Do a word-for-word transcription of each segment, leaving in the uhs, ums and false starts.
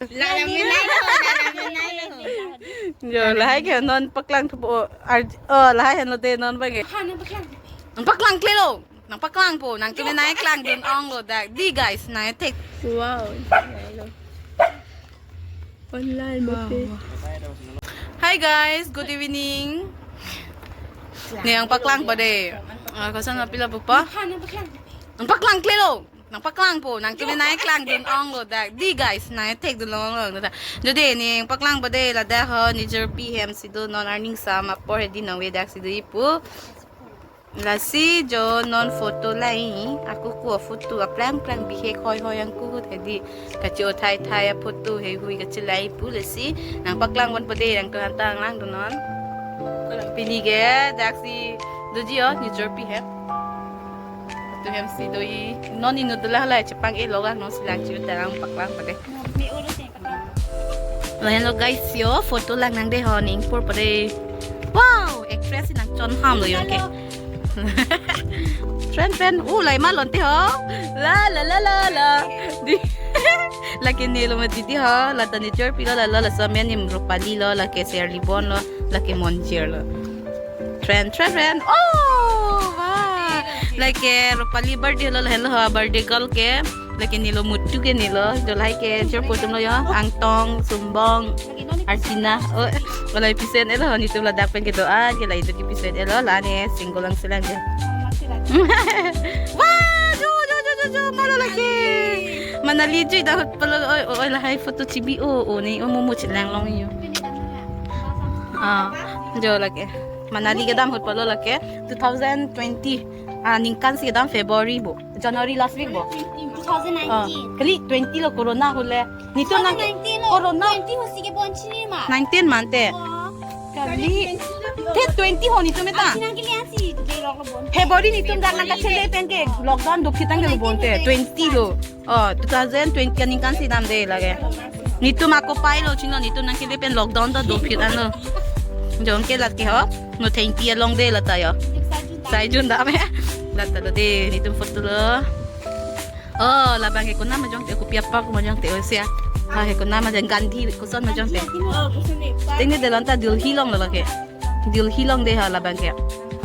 Lalam menai lo, lalam menai lo. Jo, lahai ke non paklang thupo, ar-, oh, lahai henlo te non bang ke. Ha, nang paklang. Nang paklang klelo. Nang paklang po, nangtum menai klangdun ong lo dak. Di guys, nang thek. Wow. Online mo te. Hi guys, good evening. Nang paklang pa de. Ah, koson apila pupa? Ha, nang paklang. Nang paklang klelo. Nang paklang po, nangtum menai klangdun ong lo dak. Di guys, nang thekdun long lo dak. Jo de nang paklang pa de, ladak ho nejirpi hem si do, non arni sam apor hedi nang vedak si do ipu. Lasi jo non photo lai, ako ko photo aplang plang bihek hoi hoi angkut hedi. Kacho thai thai a photo heihui kachelai pu, lasi nang paklang pon pa de, nangtum hantang langdun non. Pini ke dak si doji ho, nejirpi hem. Tu hem si do i, non inut dolang, lahai chepang-e lo ga, non si lang chiu tarang paklang pa de. Lahenlo guys, yo photo lang nang de ho, ningpur pa de. Wow, actress nang chon ham lo yo ke. Friend, friend, uh, lai ma lonte ho. La, la, la, la, la. Di. Lake ne lo mati di ho, la ta nejirpi lo, la, la, laso amen nim Rupali lo, lake Serlibon lo, lake Monjir lo. Trend, trend, trend. Oh, wow. Lake Rupali birthday lo, lahenlo ha, birthday girl ke. Lake nilo mutu ke nilo. Jo lahai ke, sure po tum lo yo. Angtong, Sumbong, Archina. Oh, wala pisen elo, netum ladak pen kedo-an ke, la itum kepisen elo, la ne single lang selang ke. Wah, jo, jo, jo, jo, jo, ma lo lake. Manali jui dam palo, oi, oi, lahai photo chibi, oh, oh, ne, oh, mumu chelang long yo. Ah, jo lake. Manali kedam ahut palo lake two thousand twenty. Ah, ningkan si kedam February bo. January last week bo. Ah, two thousand nineteen. Kali twenty lo corona hule. Netum nang two thousand nineteen lo. Corona. Twenty ho si kebon chini ma. Nineteen mante. Oh. Kali. Te twenty ho netum meta. Asi nang kili asi. Ke lok lo bon. February netum dak nang kachele pen ke lockdown dophit tang ke lo bonte. Twenty lo. Oh, two thousand twenty aningkan si dam de lake. Netum ako pai lo chinglo, netum nang kele pen lockdown ta dophit an lo. Jong ke lake ho. No twenty along de lata yo. Sai June dam he. Lata lo de, netum photo lo. Oh, labang ke konat ma jongte, kopi apak ma jongte, oh, sia. Ha, he konat ma jong Gandhi, koson ma jongte. Tengne de lonta Delhi along lo lake. Delhi along de ha labang ke.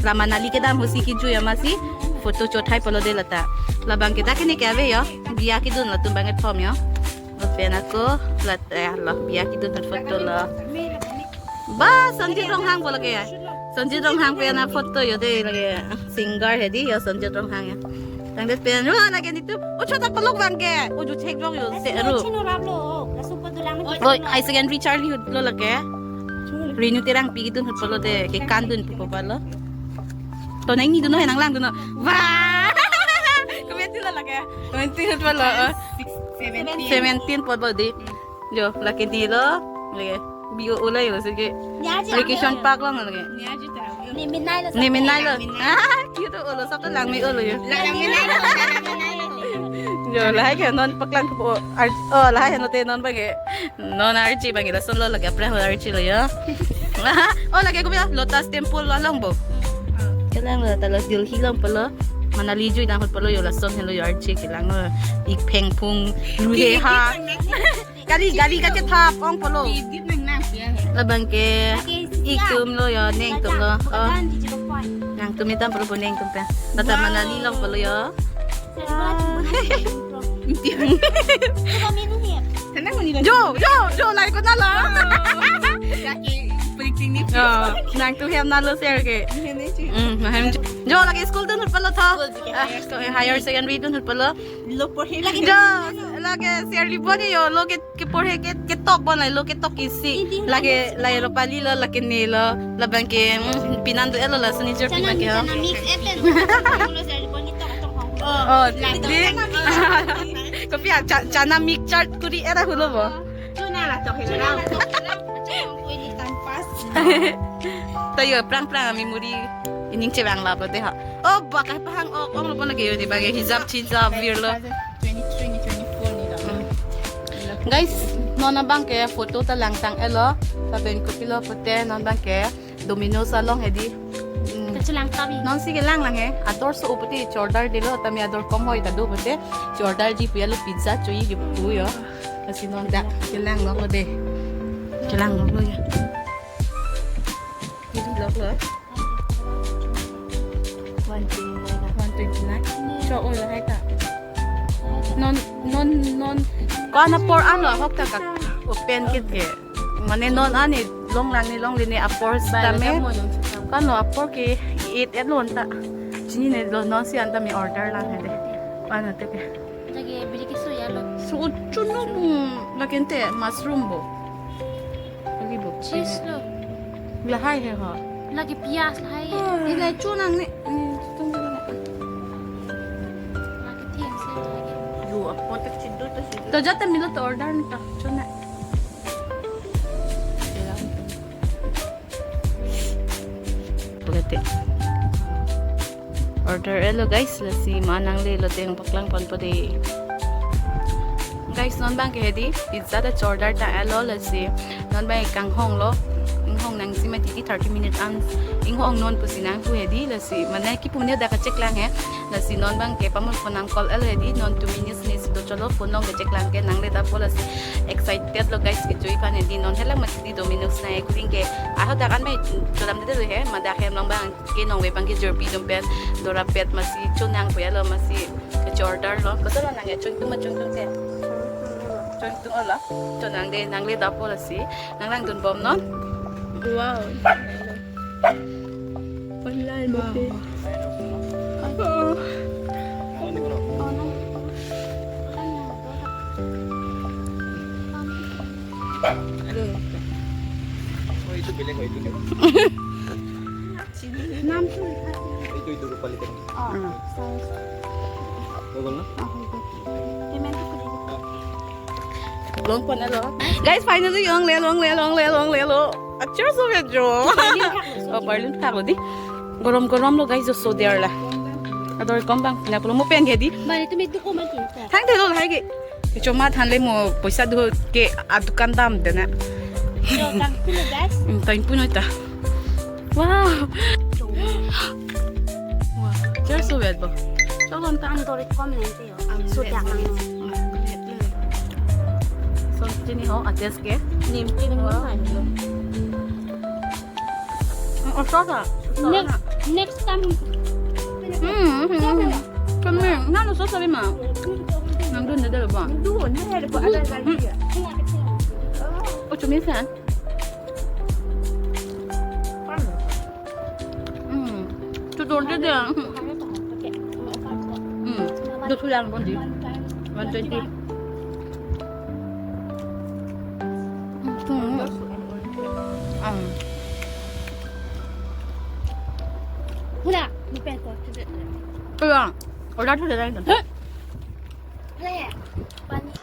La Manali kedam ahut si kejui amatsi photo chot hai palo de lata. Labang ke dak kene ke ave yo. Biya kedun latum bang kethom yo. Lapen ako lata lo biya kedun ahut photo lo. Ba, Sanjit Ronghang bo lake. Sanjit Ronghang pen aphoto yo de lake. Singer hedi yo Sanjit Ronghang ya. Tangdet pen, oh, lake netum. Oh, chotak peluk bang ke. Oh, ju chek jong yo, se ru. Chino rap lo, laso photo lang. Oh, high secondary Charlie ahut lo lake. Renu Terangpi kedun ahut palo de, ke kandun pupo palo. To nang ni dunlo, nang lang dunlo. Wah! Komenti lo lake. Komenti ahut palo. Six, seventeen. Seventeen po bo de. Jo, lake nilo. Lake. Bio ulai lo sige. Vacation park lo lake. Ne menai lo. Ne menai lo. Ah, cute olo, sab to lang me olo yo. Lalam menai lo, lalam menai lo. Jo, lahai ke non paklang po. Ar-, oh, lahai no te non bang ke. Non archi bang ke lason lo lake apra ho archi lo yo. Oh, lake kopi ya, Lotus Temple lo along bo. Kelang lo ta lo Delhi along palo. Manali jui dam ahut palo yo lason helo yo archi kelang lo. Ik pheng phung ruhe ha. Gari, gari kachethap ong palo. Edit nang nang ya. Labang ke itum lo yo, neng tum lo. Oh. Nangtum itam palo, neng tum pen. Tata Manali along palo yo. Jo, jo, jo, lai konat lo. Nangtum hem nalo share ke. Hmm, hem. Jo, lake school dun ahut palo tho. Ah, higher secondary dun ahut palo. Lo porhe lake. Jo, lake Serlibon yo, lo ke, keporhe ke, ketok bon lai, lo ketok isi. Lake, lake Rupali lo, lake nilo, labang ke, mm, pinan do elo la seni jor pinan ke ho. Chana mix epen. Lo Serlibon ni tok tok hong. Oh, di. Kopi ya, cha-, chana mix chart kuri era hulo bo. Chana la tok hela. Chana la tok hela. Chana ko ini tanpas. Ta yo prang prang ami muri ining chevang lap lo de ha. Oh, baka pahang ok ong lo pon lake yo di bage hijab chijab vir lo. Twenty-three ni twenty-four ni lo. Hmm. Guys, non abang ke photo ta langtang elo. Lapen kopilo pute non abang ke Domino's along hedi. Hmm. Kachelang tabi. Non si kelang lang he. Ador so pute order dilo, tami ador kom hoi ta do pute order ji pu ya lo, pizza choi ji pu yo. Lasi non dak kelang loklo dei. Kelang loklo ya. Kiri loklo. One twenty-nine. One twenty-nine. Cho oi lahai ta. Non, non, non. Ko-an apor anlo ahok ta ka open kit ke. Mane non ani longlang ne longle ne apor sitame. Kan lo apor ke eight et lon ta. Chinine lo non si an tame order lang hede. Ano te ke. Jage biri ke suya lo. So chuno, hmm, lake ante mushroom bo. Lagi bo. Cheese lo. Lahai he ho. Lagi piyaj lahai. Ini chunang ne. Hmm, chutung ne. Lagi thim se lagi. Yo, apor tak chidu ta si. To jata milo to order ni ta. Chuna. Pagate. Order elo guys, lasi ma nangle lote nangpaklang ponpo dei. Guys, non bang ke hedi, pizza ta order ta elo lasi. Non bang kanghong lo, inghong nangji mati di thirty minutes an. Inghong non pusi nangpu hedi lasi. Mane kipu ne dak kacheklang he. Lasi non bang ke pamur phone nang call elo hedi, non two minutes ne si do cholo phone nang kacheklang ke nangle ta po lasi. Excited lo guys, kechui pan hedi non helang mati di Domino's na ekling ke. Aho dak an mai cholam de he, ma dak hem long bang ke nong ve bang ke jerpi dum pen, dora pet masi chunang puya lo masi ke order lo. Koso lo nang ya chungtung ma chungtung te. Chungtung lo. Chunang de nangle ta po lasi. Nang langdun bom non. Wow. Online buffet. Oh. Oh, itu beli kok itu. Itu, itu rupa lihat. Oh, hmm. Double na? Oh, itu. Payment ko dito. Long pon alo. Guys, finally, long le, long le, long le, long le lo. Achar so ke jo. Oh, Berlin thak lo di. Gorom gorom lo guys, jo so there la. Ador kom bang, na ko mo pen ke di. Mane tumi tu ko man tin ta. Thang de lo hai ke. Choma than le mo poisa do ke adukan dam de na. So, tang tu lo guys. Hmm, tang pu noi ta. Wow. Wow. Achar so bad bo. So long time. Am dori kom nen te yo. Am so le- dak ang. So chini ho ates ke. Nim chini ho. Wow. Ang oso sa. Next, next time. Hmm, hmm, hmm. Kami, nang oso sa ma. Nang dun de ba. Dun de ba ada lagi ya. Oh, cumi sa. Hmm. Tutur de de. Hmm. Dua sulang pun di. One twenty. Hmm. Hmm. Hula, ni pen ko. Iya. Order tu dah dah. Hula ya. Pani.